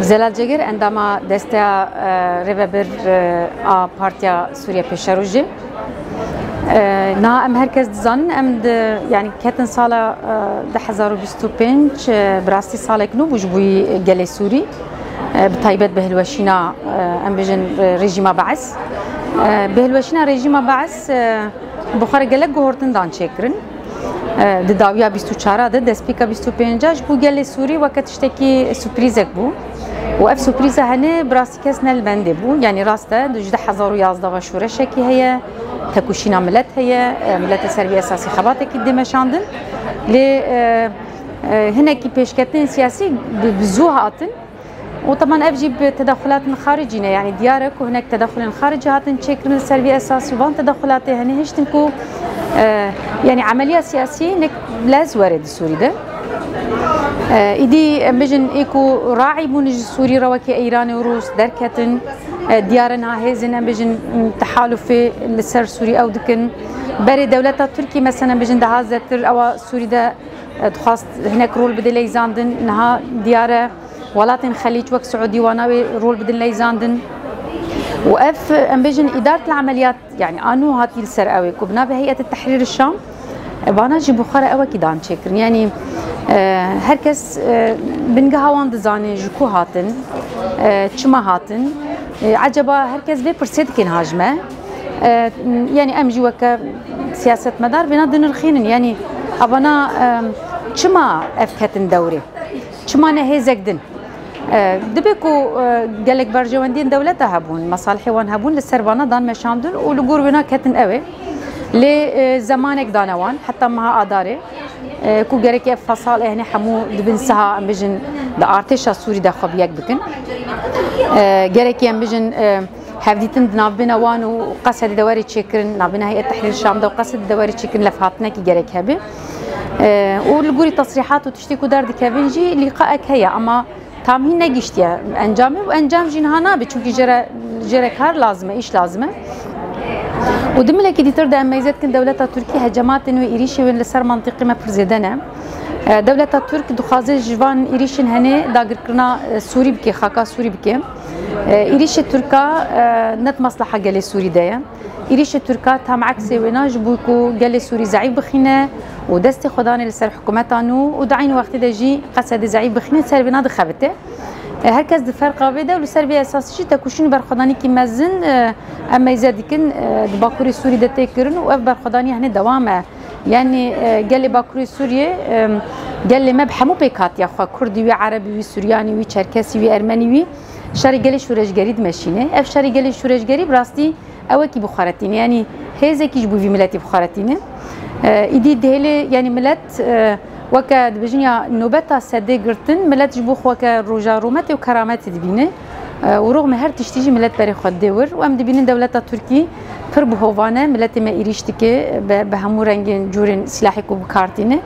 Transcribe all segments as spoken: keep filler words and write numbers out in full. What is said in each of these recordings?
Zelal Cegir, endama desteya, e, rêvebir, e, a Partiya Sûriye Pêşerojê. E, niha em her kes dizanin, em di, yanî ketin sala, e, du hezar û bîst û pênc, e, bi rastî salek nû bû ji bo gelê Sûrî, e, bi taybet bi hilweşîna, e, em bêjin, e, rejîma Beis. E, bi hilweşîna rejîma Beis, e, bi xwe re gelek guhortin dan çêkirin. E, di dawiya bîst û çar de, destpêka bîst û pênc ji bo gelê Sûrî weke tiştekî surprîzek bû. Û ev surprîza henê bi rastî kes ne li bendê bû. Yanî rast e, di ji du hezar û yazdeh ve şoreşekî heye, tekoşîna milet heye, e, milet li ser vî esasî xebatekî dê meşandin. Lê, e, e, hinekî pêşketinên siyasî bi, bi zû hatin. Û teban ev jî bi tedexulatin xaricî ne, yanî diyar e ku hinek tedexulên xaricî hatin çêkirin li ser vî esasî û van tedexulatê henê hiştin ku, e, yanî emeliya siyasî nek lez were di Sûrî de. E, îdî em bêjin ê ku raî bûn ji Sûrî re wekî Îranê û Rûs derketin, e, diyar e niha hêzên em bêjin tehalufê li ser Sûrî ew dikin. Berê dewleta Tirkî mesela em bêjin daha zêdetir ewa Sûrî de, e, dixwast hinek rol bide leyzandin, niha diyar e. Welatên Xelîc wek Siûdî wana wê rol bidin leyzandin. Û ev, em bêjin, îdaretil emeliyat, yanî a nû hatî li ser ew ê ku bi navê Heyetê Tehrîr Şam, e, vana jî bi xwe re ewekî dan çêkirin. Yanî, e, her kes, e, bingeha wan dizane ji ku hatin, e, çima hatin. E, eceba her kes vê pirsê dike niha ji me. E, yanî em jî weke siyasetmedar vêna dinirxînin. Yanî evana, e, çima ev ketin dewrê? Çima ne hêzek din? E, dibe ku, e, gelek berjewendiyên dewleta hebûn, mesalihê wan hebûn, li ser vana dan meşandin û li gor wêna ketin ew ê. Lê, e, zemanek dane wan, heta meha Adarê, e, ku gerekê ev fesalê henê hemû di bin siha, em bêjin, di artêşa Sûrî de xwe bi yek bikin. E, gerekê, em bêjin, e, hevdîtin di navbêna wan û Qesedê de were çêkirin, navbêna Heyet Tehrîr Şam de û Qesedê de were çêkirin, levhatinekî gerek hebe. E, û li gorî tesrîhat û tiştê ku derdikevin jî lîqaek heye, ama tam hîn negihiştiye encamê û encam jî niha nabe, çunkî jê re, jê re kar lazim e, îş lazim e. Û di milekî dîtir de em meyze dikin dewleta Tirkî, hecematên wê, êrîşê wê li ser mentiqê me pir zêde ne. E, dewleta Tirk dixwaze ji van êrîşên henê dagirkirina, e, Sûrî bike, xaka Sûrî bike. E, êrîşê Tirka, e, ne di maslaha gelê Sûrî de ye. Êrîşê Tirka tam eksê wêna ji bo ku gelê Sûrî zeîf bixîne û destê xwe danê li ser hikûmeta nû û di eynî wextê de jî Qesedê zeîf bixîne, ser vêna dixebite. E, her kes di ferqa vê de û li ser vê esasî jî tekoşîn û berxwedanîkî mezin, e, em meyze dikin, e, di Bakurê Sûrî de tê kirin û ev berxwedanî henê dewam e. Yanî, e, gelê Bakurê Sûriyê, e, gelê me bi hemû pêkhatiya xwe, Kurdî wî, Erebî wî, Suryanî wî, Çerkesî wî, Ermenî wî, şerê gelê şoreşgerî dimeşîne. Ev şerê gelê şoreşgerî bi rastî ewekî bi xwe re tîne. Yanî hêzekî ji bo vî miletî bi xwe re tîne. E, îdî dihêlê, yanî milet, e, weke dibêjin ya nobeta sedê girtin, milet ji bo xwe weke roja rûmetê û kerametê dibîne. E, û rûxmê her tiştî jî milet berê xwe didê wir û em dibînin dewleta Tirkî pir bi hovan e, miletê me êrîş dike, bi, bi hemû rengên, cûrên sîlahê ku bi kar tîne.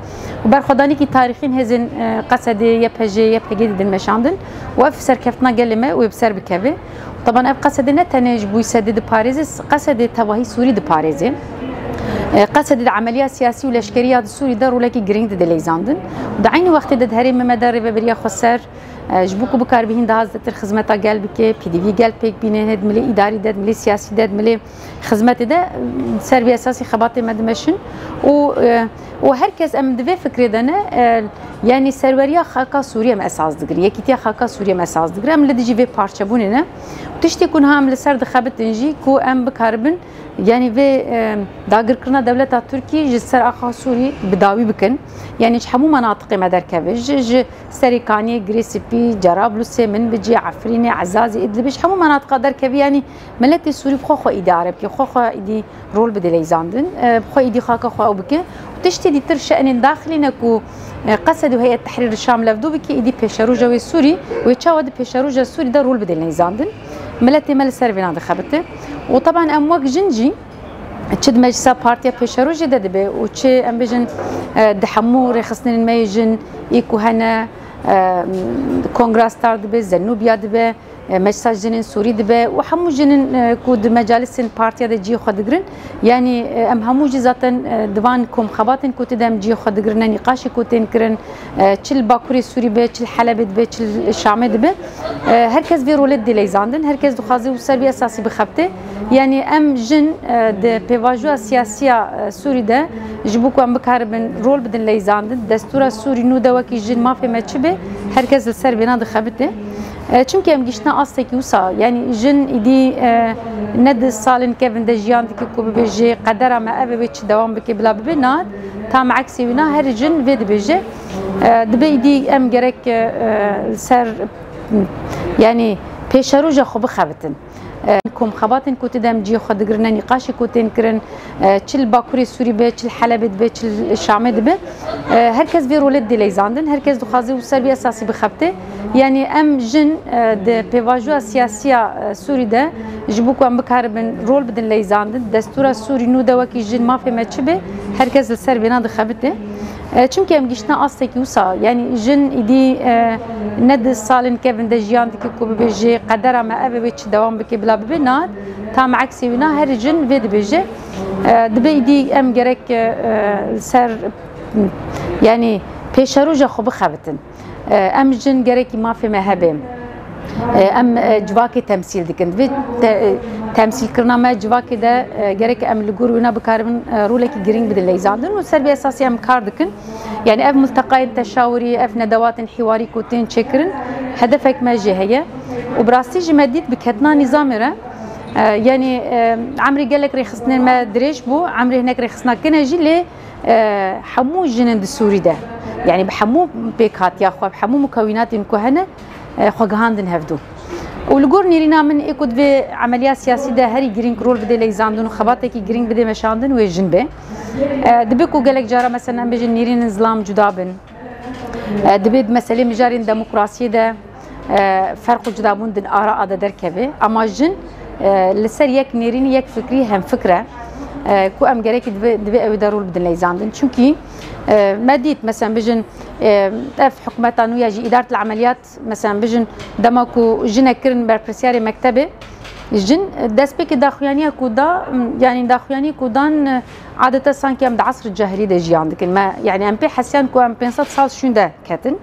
Û berxwedanîkî tarîxî hêzên, e, Qesedê, Y P J, Y P G didin meşandin û ev serkeftina gelê me wê bi ser bikeve. Teban ev Qesedê ne tenê ji bo sedê diparêze, Qesedê tevahî Sûrî diparêze. E, Qesedê di emeliya siyasî û leşkerî ya di Sûrî de rolekî girîng dide leyzandin. Û di eynî wextê de di herêmê me de rêveberiya xweser, e, ji bo ku bikar bihîn daha zêdetir xizmeta gel bike, pêdivî gel pêk bîne, ne di milê îdarî de, di milê siyasî de, di milê xizmetê de, e, ser vî esasî xebatê me dimeşin û, e, û her kes em di vê fikrê de ne, e, yanî serweriya xaka Sûriyê em esas digirin, yekîtiya xaka Sûriyê em esas digirin. Em li dijî vê parçebûnê ne. Tiştê ku niha em li ser dixebitin jî ku em bikaribin, yanî vê, e, dagirkirina dewleta Tirkî ji ser axa Sûrî bi dawî bikin. Yanî ji hemû menatiqê me derkeve. Ji, ji Serê Kaniyê, Girê Spî, Cerablusê, Minbicê, Efrînê, Ezazê, Idlibê, ji hemû menatiqa derkevî, yanî miletê Sûrî bi xwe xwe îdare bike, xwe xwe îdî rol bide leyzandin, e, bi xwe îdî xaka xwe ew bike. Û tiştê dîtir şe'nên daxilî ne ku, e, Qesedê û Heyet Tehrîr Şam levdû bike, îdî pêşeroja wê Sûrî, wê çawa di pêşeroja Sûrî de rol bide leyzandin. Miletê me li ser vêna dixebite. Û teban em wek jin jî, çi di meclisa Partiya Pêşerojê de dibe û çi, em bêjin, e, di hemû rêxistinên me yê jin ê ku hene, e, Kongra Star dibe, Zenûbiya dibe, E, Meclisa Jinên Sûrî dibe û hemû jinên, e, ku di mecalisên partiya de cihê xwe digirin. Yanî, e, em hemû jî zaten, e, di van komxebatên ku tê de em cihê xwe digirin, nîqaşê ku tên kirin, e, çi li Bakurê Sûrî be, çi li Helebê dibe, çi li Şamê dibe. E, her kes vê rolê didê leyzandin, her kes dixwaze û ser vê esasî bixebite. Yanî em jin, e, di pêvajoya siyasiya, e, Sûrî de ji bo ku em bikaribin rol bidin leyzandin, destûra Sûrî nû de wekî jin mafê me çi be, her kes li ser vêna dixebite. E, çimkî em gihiştine astekî wisa, yanî jin îdî, e, ne di salên kevin de jiyan dike ku bibêje qedera me ev e, wê çi dewam bike bila bibe, na, tam eksê wî na, her jin vê dibêje. E, dibe îdî em gerek, e, e, li ser, yanî pêşeroja xwe bixebitin. E, komxebatên ku tê de em cihê xwe digirin, nîqaşê ku tên kirin, e, çi li Bakurê Sûrî be, çi li Helebê dibe, çi li Şamê dibe, e, her kes vê rolê didê leyzandin, her kes dixwaze û ser vê esasî bixebite. Yanî em jin, e, di pêvajoya siyasiya, e, Sûrî de ji bo ku em bikaribin rol bidin leyzandin, destûra Sûrî nû de wekî jin mafê me çi be, her kes li ser vêna dixebite. E, çimkî em gihiştine astekî wisa, yanî jin îdî, e, ne di salên kevin de jiyan dike ku bibêje qedera me ev e, wê çi dewam bike bila bibe, na, tam eksê wî na, her jin vê dibêje. E, dibe îdî em gerek, e, e, li ser, yanî pêşeroja xwe bixebitin. E, em jin gerekî mafê me hebe. E, em, e, civakê temsîl dikin. Divê te-, e, temsîlkirina me civakê de, e, gerek em li gor wêna bikaribin, e, rolekî girîng bidin leyzandin û ser vê esasî em kar dikin. Yanî ev multeqayên teşawirî, ev nedewatên hîwarî ku tên çêkirin, hedefek me jê heye. Û bi rastî jî me dît bi ketina nîzamê re, e, yanî, e, emrê gelek rêxistinên me dirêj bû, emrê hinek rêxistina kine jî, lê e, hemû jinên di Sûrî de, yanî bi hemû pêkhatiya xwe, bi hemû mukewînatên ku hene, e, xwe gihandin hevdû. Û li gor nêrîna min ê ku di vê emeliya siyasî de herî girîng rol bidê leyzandin û xebatekî girîng bidê meşandin wê jin be. E, dibe ku gelek cara, mesela, em bêjin nêrînên zilam cuda bin. E, dibe di meselê mijarên demokrasiyê de, e, ferq û cudabûn din ara a de derkeve. Ama jin, e, li ser yek nêrînî, yek fikrî hemfikr e, e, ku em gerekî divê, divê ew ê de rol bidin leyzandin. Çimkî, e, me dît, mesela, bijin, e, ev hikûmeta nû ya jî îdaret el emeliyat, mesela, bijin dema ku jinek kirin berpirsiyarê mektebê, jin destpêkê daxuyaniya ku da, yanî daxuyaniyê ku dan, e, adeta sankî em di esr cahilî de jiyan dikin. Me, yanî em pê hesiyan ku em pênc sed sal şûnde ketin.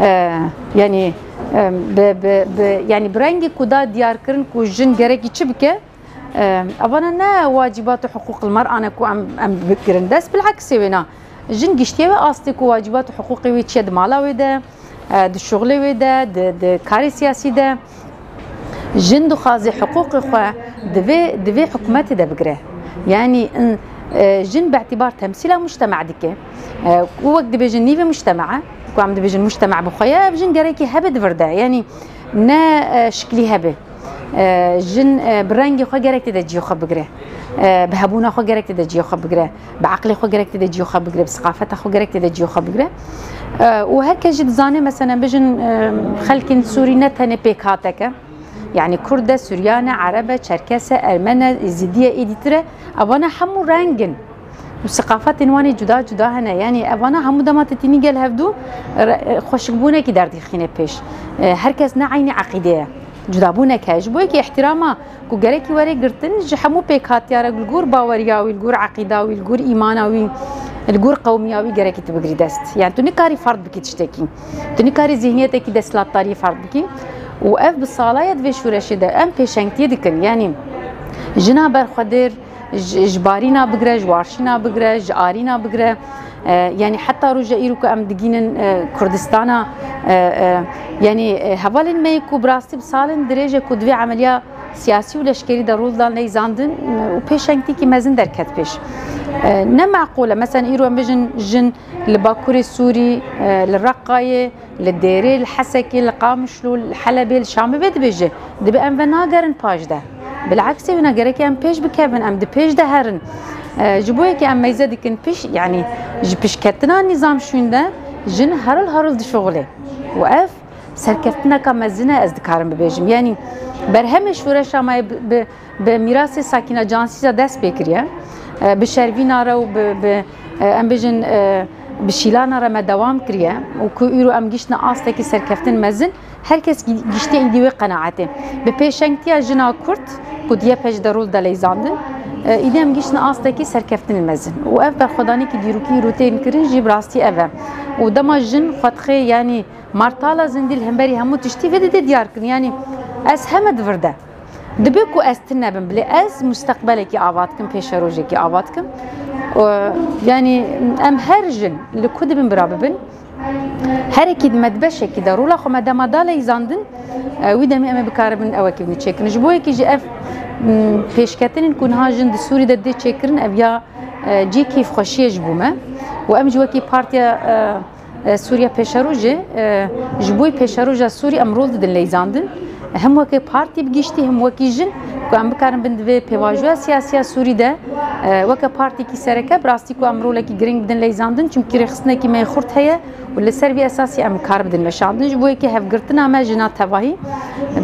E, yanî, e, bi, bi, bi, yanî bi rengê ku da diyar kirin ku jin gerekî çi bike, e, evana ne wacîbat û hiqûq li me re ane ku em, em bigirin dest. Bileksê wêna, jin giştiye wê astê ku wacîbat û hiqûqê wê çi ye di mala wê de, e, di şuxulê wê de, di, di karê siyasî de. Jin dixwaze hiqûqê xwe di vê, di vê hikûmetê de bigire. Yanî, in, e, jin bi îtîbar temsîla mujtema dike. E, û wek dibêjin nîvê mujtema, ku em dibêjin mujtema bi xwe ye, ev jin gerekî hebe di vir de. Yanî ne, e, şiklî hebe. E, jin, e, bi rengê xwe gerek tê de cihê xwe bigire. E, bi hebûna xwe gerek tê de cihê xwe bigire. Bi eqlê xwe gerek tê de cihê xwe bigire, bi siqafeta xwe gerek tê de cihê xwe bigire. E, û her kes jî dizane, mesela, bijin, e, xelkên Sûrî ne tenê pêkhateke. Yanî Kurd e, Suryan e, Ereb e, Çerkes e, Ermen e, Êzidî ye, êdîtir e. Evana hemû reng in. Û siqafetên wan ê cuda cuda hene. Yanî evana hemû dema te tînî gel hevdû, re-, xweşikbûnekî derdixîne pêş. E, her kes ne eynî eqîdê ye. Cudabûnek heye. Ji bo yekê îhtîrama ku gerekî were girtin ji hemû pêkhatiya re, li gor baweriya wî, li gor eqîda wî, li gor îmana wî, li gor qewmiya wî gerekî tu bigirî dest. Yani tu nikarî ferd bikî tiştekî. Tu nikarî zihniyetekî desthilatdariyê ferd bikî. Û ev bi sala ye di vê şûreşê de em pêşengtiyê dikin. Yani jina berxwedêr, ji, ji barîna bigire, ji warşîna bigire, ji arîna bigire. E, yanî heta roja îro ku em digînin, e, Kurdistana, e, e, yanî, e, hevalên me yê ku bi rastî bi salên dirêj e ku di vê emeliya siyasî û leşkerî de rol dan leyzandin, e, û pêşengtîkî mezin derket pêş. E, ne meqûl e. Mesela îro em bijin jin li Bakurê Sûrî, e, li Reqayê, li Dêrê, li Hesekê, li Qamişlo, li Helebê, li Şamê vê dibêje. Dibe em venagerin paş de. Bileksê wina gerek em pêş bikevin, em di pêş de herin. E, ji bo yekê em meyze dikin piş, yani ji pişketina nîzam şûnde jin heril heril dişuxulê. Û ev serkeftineka mezin e, ez dikarim bibêjim. Yani berhemê şûreşa me bi, bi, bi mîrasê Sakîna Cansîza dest pê kiriye. E, bi şervîna re û bi, bi, e, em bêjin, e, bi şîlana re me dewam kiriye. Û ku îro em giştine astekî serkeftin mezin, Her kes gi-, giştî îdî wê qenaetê. Bi pêşengtiya jina Kurd ku di YPJ de rol de leyzandin, e, îdî em giştin astekî serkeftinên mezin. Û ev berxwedanekî dîrokî îro tên kirin jî bi rastî ev e. Û dema jin xwe dixê, yanî martala zindî li hemberî hemû tiştî vê didê diyar kirin. Yanî ez heme di vir de. Dibe ku ez tune bim, bilê ez musteqbelekî ava dikim, pêşerojekî ava dikim. Û, yanî em her jin li ku dibin bira bibin, herekî di me di beşekî de rola xwe me dema da leyzandin, e, wî demê em ê bikaribin ewekî bidin çêkirin. Ji bo yekî jî ev, m, pêşketinên ku niha jin di Sûrî de dê çêkirin, ev ya, e, cî kêfxweşiyê ji bo me û em jî wekî partiya, e, e, Sûriya Pêşerojê, e, ji bo pêşeroja Sûrî em rol didin leyzandin. Hem weke partî bi giştî, hem wekî jin, ku em bikarin bin di vê pêvajoya siyasiya Sûrî de, e, weke partîkî sereke, bi rastî ku em rolekî girîng bidin leyzandin, çimkî rêxistinekî me yê xurt heye û li ser vî esasî em kar bidin meşandin. Ji bo yekê hevgirtina me jina tevahî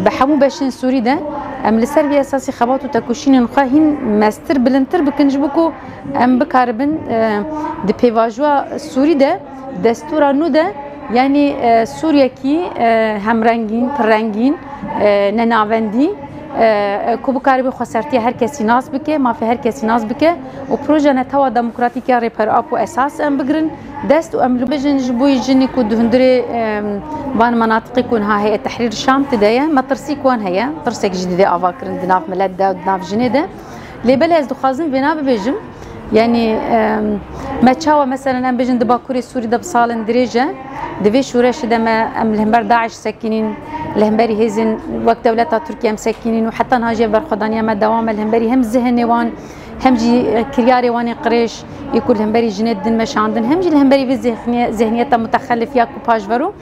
bi hemû beşên Sûrî de em li ser vî esasî xebat û tekoşînên xwe hîn mestir, bilindtir bikin, ji bo ku em bikaribin, e, di pêvajoya Sûrî de, destûra nû de, yanî, e, Sûriyekî, e, hemrengîn, pirrengîn, e, nenavendî, e, e, ku bikaribe xwesertiya her kesî nas bike, mafê her kesî nas bike û proja netewa demokratîk ya Rêber Apo esas em bigirin dest û em li bijin ji bo jinî ku di hundirê, e, van menatiqê ku niha Heyet Tehrîr Şam tide ye, metirsî ku wan heye, tirsek jî didê ava kirin di nav milet de û di nav jinê de. Lê belê ez dixwazim vêna bibêjim, yanî, em, me çawa, meselen, em bêjin di Bakurê Sûrî de bi salên dirêj e, di vê şoreşê de me em li hember DAIŞ sekînîn, li hemberî hêzên wek dewleta Tirkiye em sekînîn û heta niha jî ev berxwedaniya me dewam e, li hemberî hem zihnê wan, hem jî, e, kiryarê wan ê qirêj, ê ku li hemberî jinê didin meşandin, hem jî li hemberî vê zihniye-, zihniyeta mutexelif ya ku paşvero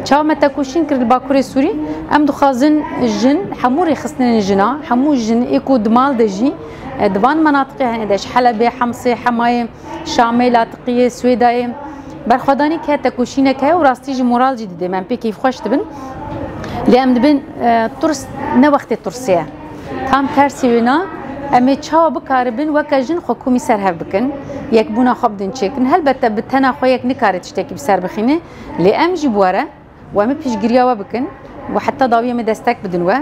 Çawa me tekoşîn kir li Bakurê Sûrî, em dixwazin jin, hemû rêxistinên jina, hemû jin ê ku di mal de jî, e, di van menatiqê hene de, ji Helebê, Hemsê, Hemayê, Şamê, Latiqiyê, Swêdayê, berxwedanî ke tekoşînek heye û rastî jî moral jî didê me, em pê keyfxweş dibin. Lê em dibin, e, turs ne wextê tursê ye. Tam tersê wê na, em ê çawa bikaribin weke jin xwe komî ser hev bikin, yekbûna xwe bidin çêkin. Helbette bi tena xwe yek nikare tiştekî bi ser bixîne, lê em jî bi we re û em ê piştgiriya we bikin û heta dawiyê em ê destek bidin we.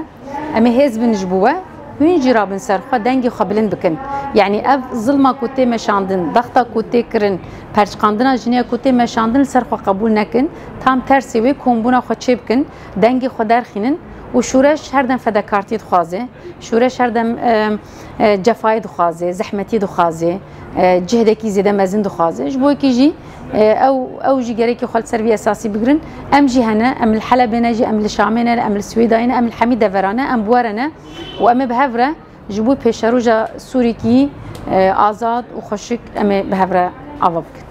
Em ê hêz bin ji bo we. Hûn jî rabin ser xwe, dengê xwe bilind bikin. Yanî ev zilma ku tê meşandin, dexta ku tê kirin, perçiqandina jinê ku tê meşandin li ser xwe qebûl nekin. Tam tersê wê kombûna xwe çêbikin, dengê xwe derxînin û şoreş her dem fedekartî dixwaze. Şoreş her dem, e, e, cefayê dixwaze, zehmetî dixwaze, e, cihdekî zêde mezin dixwaze. Ji bo yekî jî, e, ew, ew jî gerekî xwe li ser vî esasî bigirin. Em jî hene, em li Helebê ne jî, em li Şamê ne, em li Swêdayê ne, em li hemî devera ne, em bi we re ne û em ê bi hev re ji bo pêşeroja Sûrîkî, e, azad û xweşik em ê bi hev re ava bikin.